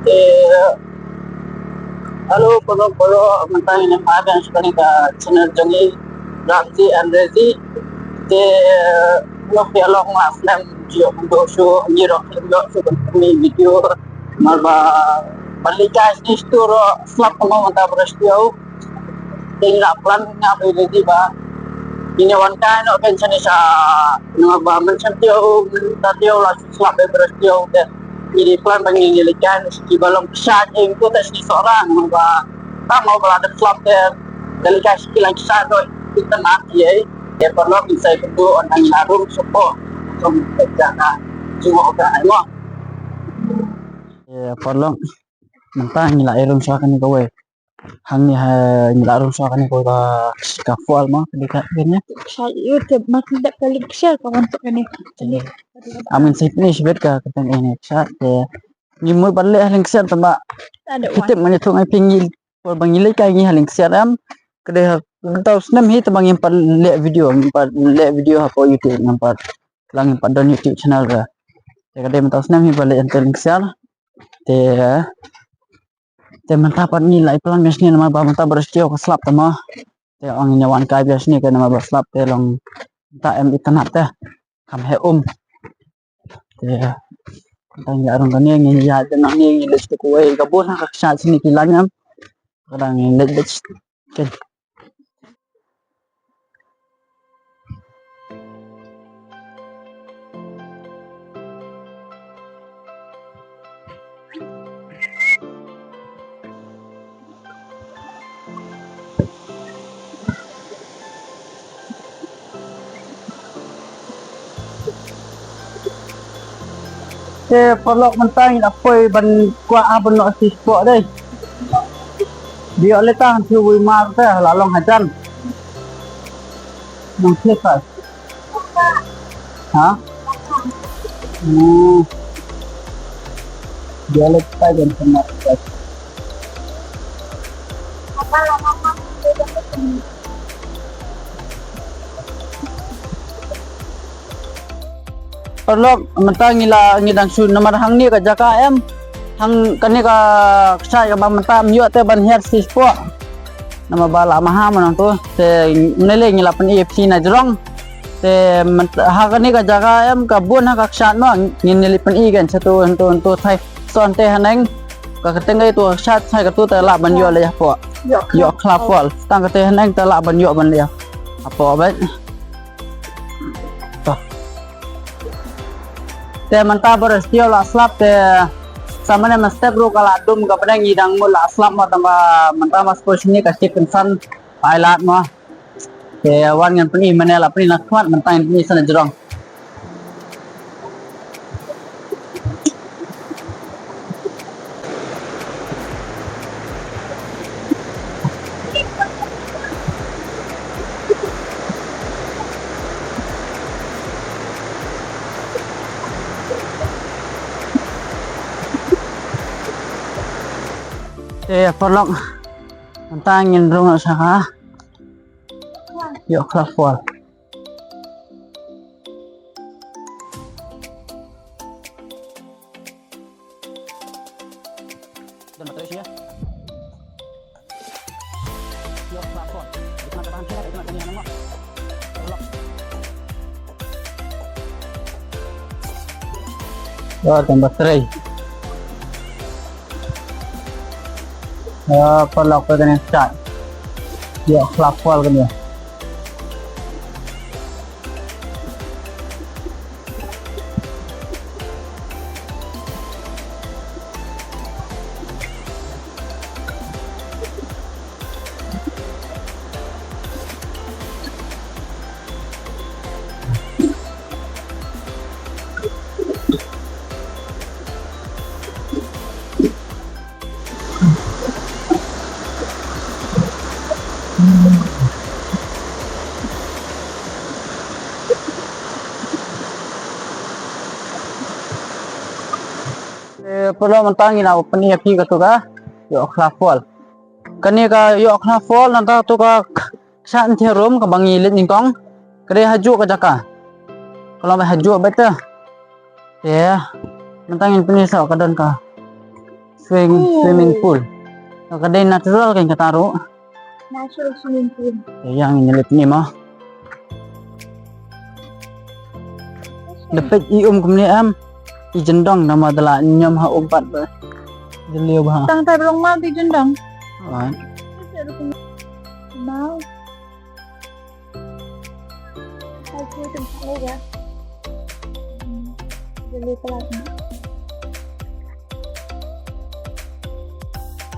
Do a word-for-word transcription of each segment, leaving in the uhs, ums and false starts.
Eh, hello, paralok, paralok, mynta ngin ïa peit sha kane ka channel jong ngi, Ramji and Rezi. Te, eh, paralok, ïa long la snem jong ngi, shu ngi ruh ngi ruh shu ban pynmih video. Namar ba ban leit kai shane shatu ruh slap, kumba mynta ba ruh shu Te ngi la plan nga bad i Rezi ba ngin ïa wan kai noh kein shane sha, namar ba mynshem taïew, ta taïew la shu slap bad ba ruh taïew te. Ngi dei plan ba ngin ïa leit kai sha kiba long kshaid, eh, to te sha Sohra, namar ba tang ba la dep slap te, da leit kai sha ki lain kshaid noh, itynnad ïa. Te paralok, ngin sa ïakynduh ynda ngi la rung shapoh jong ka jaka jngoh ka ai mo. Eh, paralok, mynta ngi la ïa rung sha kane kawei. Hangne ha, ngi la rung sha kane ko ka, ka fall mo, ka dei ka kane. Sha ïa te ma tip ka link share ka wan to kane. Kane. Am ngin sa ïa pynïoh shibit ka, ka tang ine sha te. Ngi mut ban leh ha link share tang ba. Ada wan. Tip ma ngi thung ai phi ngi por ba ngi leit kai ngi ha link share em. Ka dei ha, mynta u snem hi tang ba ngim pat leh video, ngim pat leh video hapoh YouTube, ngim pat lang, ngim pat don YouTube channel re. Te ka dei mynta u snem hi ba leh ha link share. Te Te mynta pat ngi la ïa plan ïa shane namar ba mynta ba ruh shu taïew ka slap te mo. Te ong ngin ïa wan kai bha shane ka namar ba slap te long mynta em itynnad te. Kham heh um. Te mynta ngi la rung kane ngi ïa dang ngi ngi leit sha kawei ka bun ha ka kshaid shane ki lain em. Ka dang ngi leit leit. Te paralok mynta ngi la poi ban kwah ha ban noh shispoh dei. Dei ïoh leh tang shu wei mar te la long hajan. Nang shispoh. Ha? Hmm. Dei ïoh leh tang ban kena. Paralok, mynta ngi la, ngi dang shu namar hangne ka jaka em. Hang kane ka kshaid kaba mynta ym ïoh te ban hiar shispoh. Namar ba la maha mynta to te ngi leh ngi la pyn-i phi na jrong. Te mynta ha kane ka jaka em ka bun ha ka kshaid mo ngin leh pyn-i kan shatu hangto hangto thai. Son te haneng ka kyrteng ka ïa tu ka kshaid thai katu te lah ban ïoh leh hapoh. Ïoh Khla Fall. Tang katu haneng te lah ban ïoh ban leh hapoh bad. Te mynta ba ruh shu taïew la slap te sa mane mynstep ruh ka la dum ka pdeng i dang mut la slap mo tang ba mynta ma spor shini ka ship kynsan pailad mo. Te wan ngan pyni mane la pyni na khmat mynta ngan pyni sa na jrong. Te paralok mynta ngin rung sa ha. Ïoh Khla Fall. Oh, tambah trei. Oh, paralok kane start. Ïoh Khla Fall kane. Eh, paralok mynta ngi la pyni ïa phi katu ka Ïoh Khla Fall. Kane ka Ïoh Khla Fall nangta tu ka Kshaid Nthiarum kaba ngi leit nyngkong. Ka dei hajuh ka jaka. Ka long ba hajuh bad te. Te mynta ngin pyni sa ka don ka Swim, swimming pool. Ka dei natural kan kata ruh. Natural swimming pool. Te ïa ngin leit ni mo. Da peit i um kumne em. I jyndong namar da la ñiom ha um pat ba. Jylliew bha. Tang tai ba long mau i jyndong. Alright. Mau. Hai, tu tempat lo ya. Hmm. Jylliew pelat ni.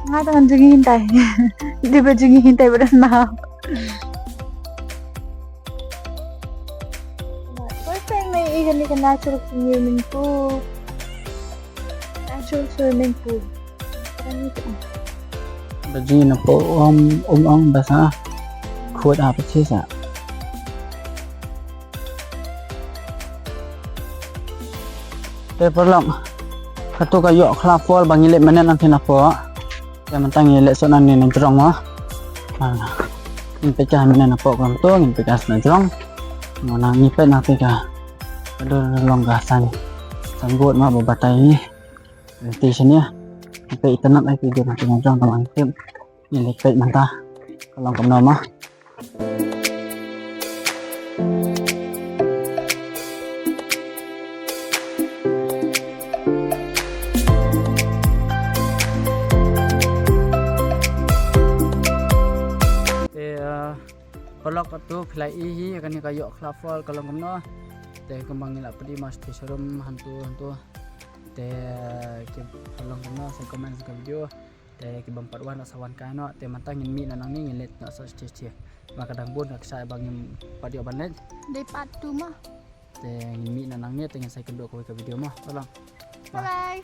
Nga tang jngi hyntai. Dei ba jngi hyntai ba da snam. First time ngi ïohi kane ka natural swimming pool. Natural swimming pool. Ba jngi na pdeng um, um ong ba sa khuid ha pdeng sa. Te paralok, kato ka Ïoh Khla Fall ba ngi leit mynne nangta napoh. Te mynta ngi leit sot nangne na jrong mo. Ngin peit ka mynne napoh kumto, ngin peit ka sot na jrong. Mo, nang ngi peit nangta ka. Ka dei long ka sign, signboard mo ba batai ngi. Te shane, ngin peit itynnad ai peit nangta na jrong, tang ngi tip. Ngin leit peit mynta ka long kumno mo. Te, ah, paralok, kato phi la ïohi hi, kane ka Ïoh Khla Fall ka long kumno. Te kumba ngi la peit ma shatei sharum hangto hangto. Te, ah, ki, ka long kumno, sa comment ha ka video. Te ki bym pat wan sa wan kai noh, te mynta ngin mih na nangne, ngin leit noh sa shatei shatei. Ba ka dang bun ka kshaid ba ngim pat ïoh ban leit. Dei part two mo. Te ngin mih na nangne, te ngin sa ïakynduh kawei ka video mo. Paralok. Bye bye.